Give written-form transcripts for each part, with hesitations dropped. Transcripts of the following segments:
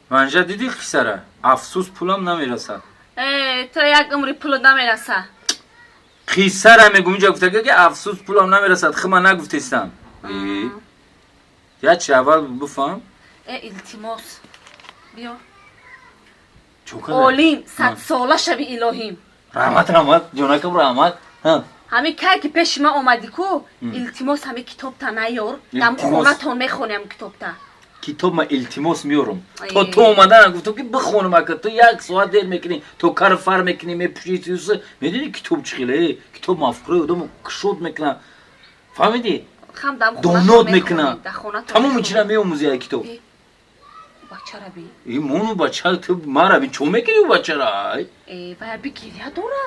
Манжа дидӣ қиссара? Афсӯс, пулам намерасад. Э, то як умри пулу намераса. Қиссара мегум, инҷа гуфтага, ки афсӯс, пулам намерасад, хима нагуфтестам. Я чи аввал бифаҳм. Э, илтимос, биё. Чӯка. Олим 100 сола шави, илоҳим. Раҳмат, раҳмат, ҷонакам, раҳмат. Ҳамин кай ки пеши ман омадӣ ку, илтимос, ҳамин китобта наёр, дар Илтимос. хонатон мехонем китобта. Китоб ма илтимос меёрам. То ту омадан гуфтам, ки бихонам, ака ту як соат дер мекунӣ, то кар фар мекунӣ, мепӯшӣ, медонӣ китоб чӣ хеле? Китоб мафкураи одамо кушод мекунад, фаҳмидӣ? Хам дам. Донод мекунад, тамоми чира меомӯзи ай китоб. Бачара би. И мону бача, ту мара би, чо мекунӣ бачара, ай? Э, вая би, гиря дора.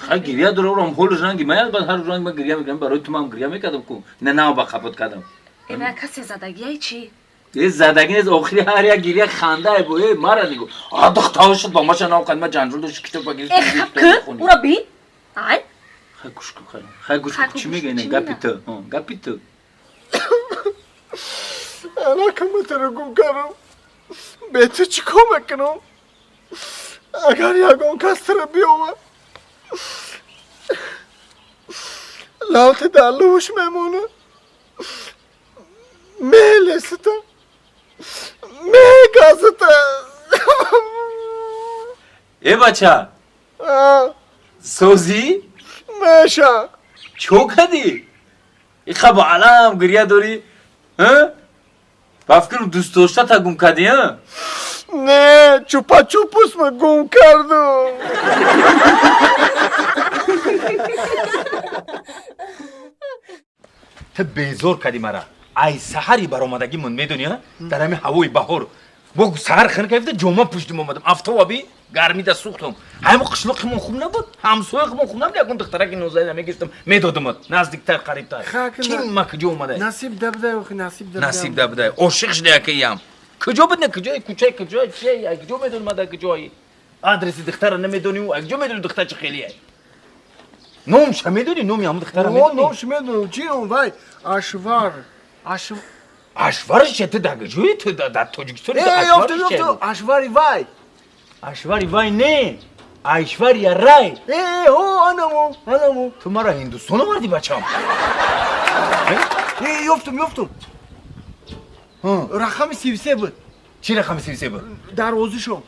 Ха, гиря дора, урам ҳоли ранги ман, баъд ҳар ранг ман гиря мекунам, барои ту ман гиря мекардам ку, не нав ба қапот кардам. Э, вая касе задагияй чӣ? Э, задагӣ нест, охири ҳар як гиря хандае бо. Э, мара нигоҳ, а духтао шуд, ба маша нав қадма ҷанҷол дошт, китоб ба Э, хаб ку, ура бин, ай. Хай, гӯш кун, хай, хай, гӯш кун, чӣ мегӯяй? Не, гапи ту, гапи ту. Ана туро гум кардам, бе ту чӣ кор мекунам? Агар ягон кас туро биёвад, лавти дар лӯш мемонад, мелесита, мегазита. Э, бача, созӣ? Меша. Чо кардӣ? Иқа ба алам гиря дорӣ, ба фикрам, дӯстдоштата гум кардӣ? Не, чупа-чупусма гум кардум. Ту безор кардӣ мара. Ай саҳари баромадагимон, медонӣ, дар ҳами ҳавои баҳор бо саҳар хин кафта ҷома пӯштим, омадам, афтобаби гармида сӯхтам. Ҳами қишлоқимон хуб набуд, ҳамсояқимон хуб набуд, ягон духтараки нозанина мегирифтам, медодамат, наздиктар, қарибтар. Ки ма куҷо омада? Насиб дабдай, охи, насиб дабдай. Насиб дабдай, ошиқ шуда якиям. Куҷо буд, не куҷои кӯчаи, куҷои чи, куҷо медонӣ ма дар куҷои? Адреси духтара намедонӣ, куҷо медонӣ духтар чӣ хелие? Номша медонӣ? Номи ҳамн духтара медонӣ? Номш медонам, чи он вай, Ашвар, Ашвариш че? Ту дар куҷои? Ту дар Тоҷикистон? Ашвари вай. Ашвари вай не, Айшвария Рай. Э, ҳо, анамо, анамо. Ту мара Ҳиндустон овардӣ, бачам. Э, ёфтум, ёфтум, рақами 33 буд. Чӣ рақами 33 буд? Дарвозишон.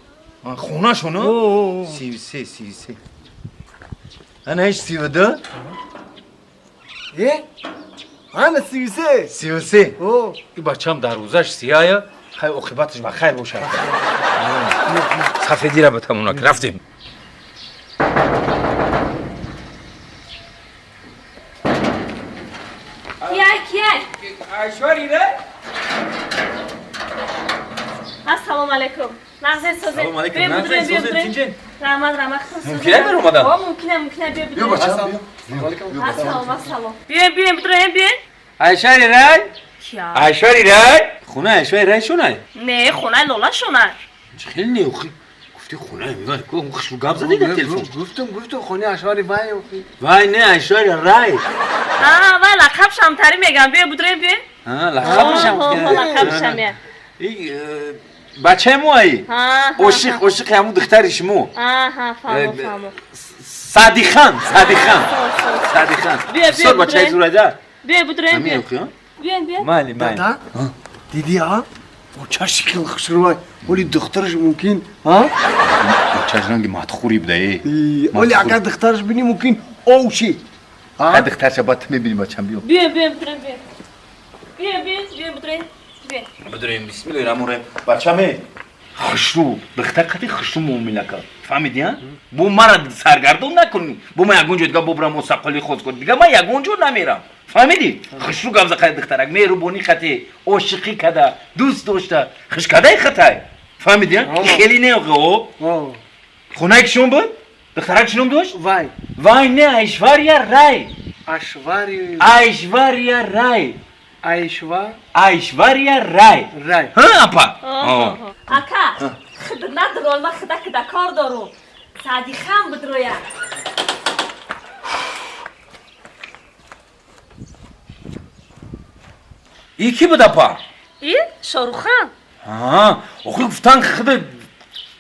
Хонашон 33, 33, ана ҳеч 32. Э, ана 33. 33. И бачам, дарвозаш сияя. Хай, оқибаташ ба хайр бошад, сафедира ба тамонак рафтем. Кияй, кияй? Айшвари Рай. Ассалому алайкум, нағзен, созен? Салому алайкум, нағзен, созен, тинҷен? Раҳмат, раҳмат. Мумкин ай баромадан? О, мумкина, мумкина, биё. Биё, бачам. Ассалом, ассалом, биёен, биёен, бидроен, биёен. Айшвари Рай. Кия? Айшвари Рай, хонаи Айшвари Рай шонай? Не, хонаи Лола шонай. Чӣ хеле не, охи, гуфти хонаи мивай, хушру гап задӣ дар телефон. Гуфтум, гуфтум, хонаи Ашвари вай, охи. Вай не, Айшвари Рай. Вай лақабшам тари мегам, биё, бидроен, биёен. Лақабшам. Лақабшам я. Бачаи мо ай ошиқ, ошиқи ҳамун духтари шумо. Фаҳмо, фаҳмо. Садихан, Садихан, Садихан. Бисёр бачаи зурайда. Биё, бидроен, биё, биёен, биё. Майли, майли. Дада, дидӣ, а очаш хел хушрӯвай, оли духтараш мумкин, а? Очаш ранги мадхури буда, э. Оли агар духтараш бинӣ, мумкин овши. Ха, духтарша баъд ту мебинӣ, бачам, биё. Биё, биё, бидроен, биё, биё, биё, биё, бидроен, биё. Бидроем, бисмиллоҳи раҳмони раҳим. Бачаме, хушрӯ духтар қати хушрӯ муомила кард, фаҳмидӣ? А бо мара саргардон накунӣ, бо ман ягон ҷо дига бобрам, осақоли хоз кун, дига ман ягон ҷо намерам, фаҳмидӣ? Хушрӯ гап за қати духтарак, меҳрубонӣ қати, ошиқӣ када, дӯст дошта, хушкадаи хатай, фаҳмидӣ? Хеле не, о, хонаи кишон буд, духтарак чӣ ном дошт? Вай. Вай не, Айшвария Рай. Ашвари. Айшвария Рай. Айшва. Айшвария Рай. Рай. Ҳа, апа. Ака, худ надурол, ма худа кида кор дорум, Саъдихан бидроя. И ки буд апа? И Шорухан. Ҳа, охир гуфтан худ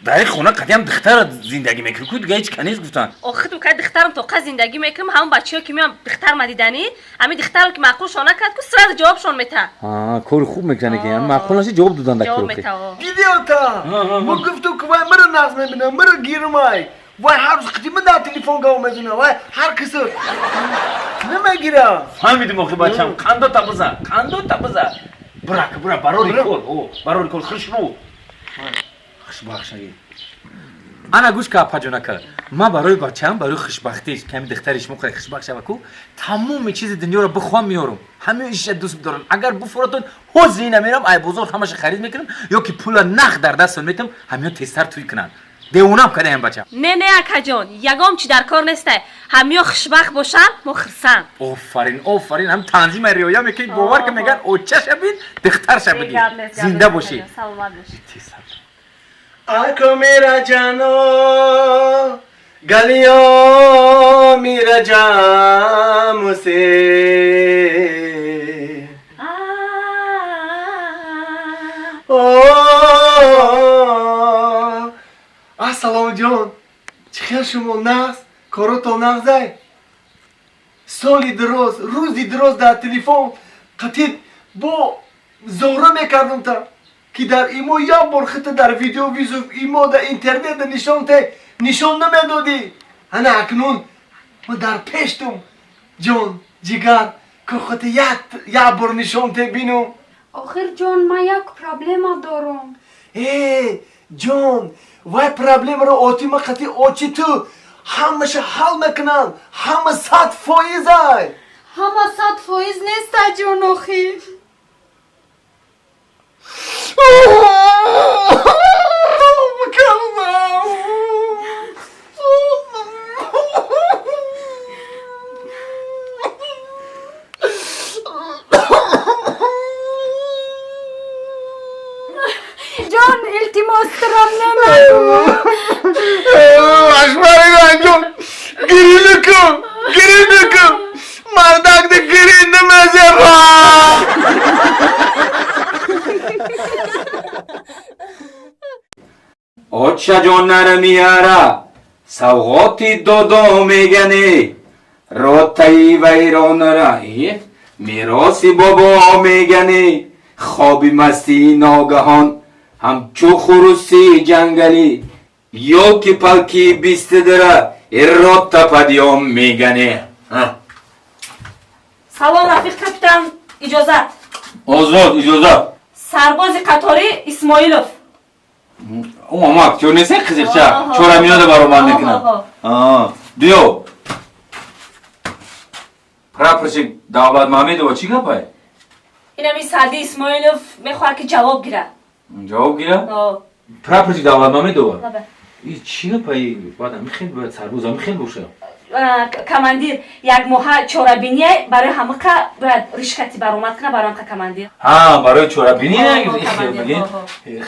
дар ин хона қадиам духтара зиндагӣ мекунӣ ку, дига ҳеҷ ка нест гуфтан. Охир ка духтарам тоқа зиндагӣ мекунам, ҳамон бачаҳо ки меоям духтар ма диданӣ, ҳамин духтаро ки маъқулшон накард ку сразу ҷавобшон мета. Ҳа, кори хуб мекунӣ ки маъқул наши ҷавоб додан дар Ҷавоб кор. мета. О. Гидиота! Мо гуфтум ки вай мара нағз мебинам, мара гирмай. Вай ҳар рӯз қити ман дар телефон гав мезанам, вай ҳар касо намегира. Фаҳмидим охи бачам, қандота бизан, қандота бизан. Бура, бура, барори кор, о, барори кор, хушрӯ. Хушбахт шавӣ. Ана гӯш ка апаҷонака. Ман барои бачаам, барои хушбахтиш, ками духтари шумо хеле хушбахт шава ку, тамоми чизи дунёро бихоҳам меорам. Ҳамаи иша дӯст бидорам. Агар буфуратон, ҳозир ина мерам, ай бозор ҳамаша харид мекунам, ё ки пула нақд дар дастон метам, ҳамиё тезтар тӯй кунанд. Девонаам кадаям бачам. Не, не, акаҷон, ягон чи дар кор нестай. Ҳамиё хушбахт бошанд, мо хурсанд. Офарин, офарин, ҳам танзима риоя мекунӣ, бовар ки меган очаша бин, духтарша бигир. Зинда бошӣ. Саломат бошӣ. Тезтар. Ако мера ҷано, галиё мера ҷамусе. Ассалому ҷон, чӣ хел шумо нағз, коротон нағзай? Соли дароз, рӯзи дароз дар телефон қатид бо зора мекардам та ки дар имо як бор хита дар видео визу имо дар интернет нишон те нишон намедодӣ. Ана акнун ма дар пештум ҷон, ҷигар, ки хита як бор нишон те бинум. Охир ҷон, ман як проблема дорам. Э, ҷон, вай проблемаро отима қати очи ту ҳамаша ҳал мекунанд, ҳама 100% ай. Ҳама 100% неста ҷон охир. Ҷон, илтимос турам намагӯ. Ашмариган ҷон, гирӣ кун, гирӣ кун. Мардак ди гирӣ намезеба. Очаҷон нарамияра, савғоти додо мегане, ротаи вайронара, мероси бобо мегане, хоби мастии ногаҳон, ҳамчу хуруси ҷангалӣ, ёки палки бистидира, рота падиём мегане. Салом, рафиқ капитан, иҷозат. Озод, иҷозат. Сарбози қаторӣ Исмоилов. О, ама актёр нест, қизиқча. Чора миёда баромад мекунам. Биё. Прапорщик Давлат Мамедова чӣ гапай? Инами Саъди Исмоилов мехоҳад ки ҷавоб гирад. Ҷавоб гирад? Прапорщик Давлат Мамедова. И чӣ гапай? Баъд ами хел бояд сарбоз ами хел боша. Командир, як моҳа чорабиния барои ҳамақа бояд ришкати баромад кунад барои ҳамақа командир. Ҳа, барои чорабинӣ мегин.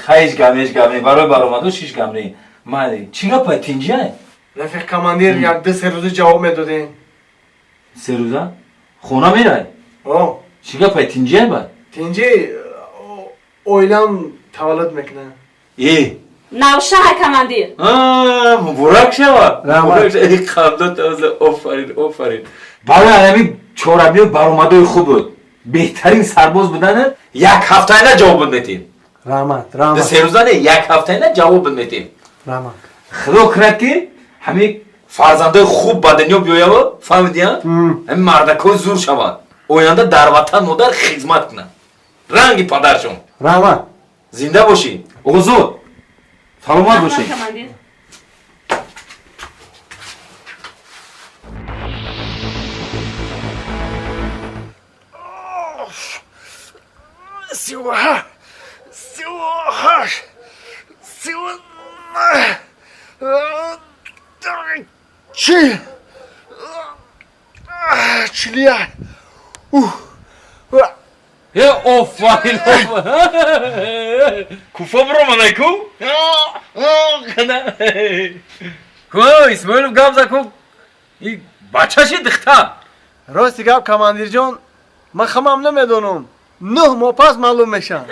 Хай, ҳеҷ гап, ҳеҷ гап не, барои баромадош ҳеҷ гап не. Майли, чӣ гапай, тинҷай? Рафиқ командир, як ду се рӯза ҷавоб медодем. Се рӯза? Хона мерай? О. Чӣ гапай, тинҷай бад? Тинҷи, оилам таваллуд мекунад. Э. Навшаҳр командир. Муборак шавад. Қандо таза, офарин, офарин. Барои ҳамин чорабиё баромадои хуб буд. Беҳтарин сарбоз буданат як ҳафтаина ҷавоб метем. Раҳмат, раҳмат. Се рӯза не, як ҳафтаина ҷавоб метем. Раҳмат. Худо кунад ки ҳамин фарзандои хуб ба дунё биёява, фаҳмидӣ? Ҳамин мардакҳои зур шаванд. Оянда дар ватан модар хизмат кунанд. Ранги падаршон. Раҳмат. Зинда бошӣ. Озод. Саломат бошӣ. Командир. 38, 38, 39, 40, 41. Э, офарин. Куфа биромадай ку? Ку, Исмоилов гап за ку. И бачаши духтар. Рости гап, командирҷон, ман хамам намедонам. 9 моҳ пас маълум мешаванд.